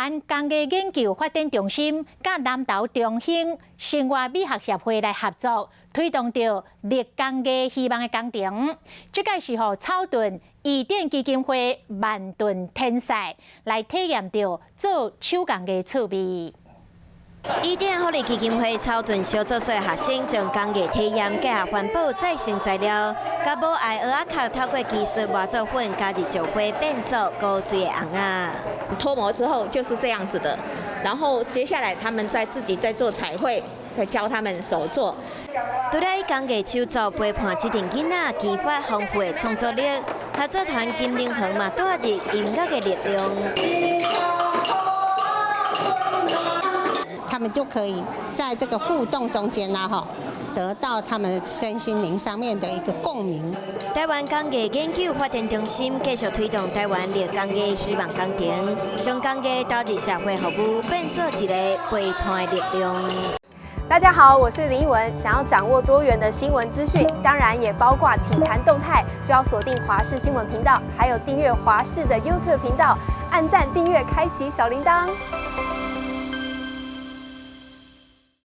灣工藝研究發展中心佮南投中興生活美學協會來合作，推動著綠工藝希望的工程。這屆是予草屯伊甸基金會萬噸天賽來體驗著做手工藝趣味。伊甸福利基金會草屯小組所的學生將工藝體驗結合環保再生材料，佮無愛蚵仔殼透過技術磨做粉，加入石灰變做古錐的甕仔。脫模之後就是這樣子的，然後接下來他們再自己再做彩繪，再教他們手作。除了以工藝手作陪伴這陣囡仔，激發豐富的創作力，合作團金靈恆嘛帶入音樂的力量。他們就可以在這個互動中間呢，哈，得到他們身心靈上面的一個共鳴。台灣工藝研究發展中心繼續推動台灣綠工藝希望工程，將工藝導入社會服務，變做一個陪伴的力量。大家好，我是林奕文。想要掌握多元的新聞資訊，當然也包括體壇動態，就要鎖定華視新聞頻道，還有訂閱華視的 YouTube 頻道，按讚、訂閱、開啟小鈴鐺。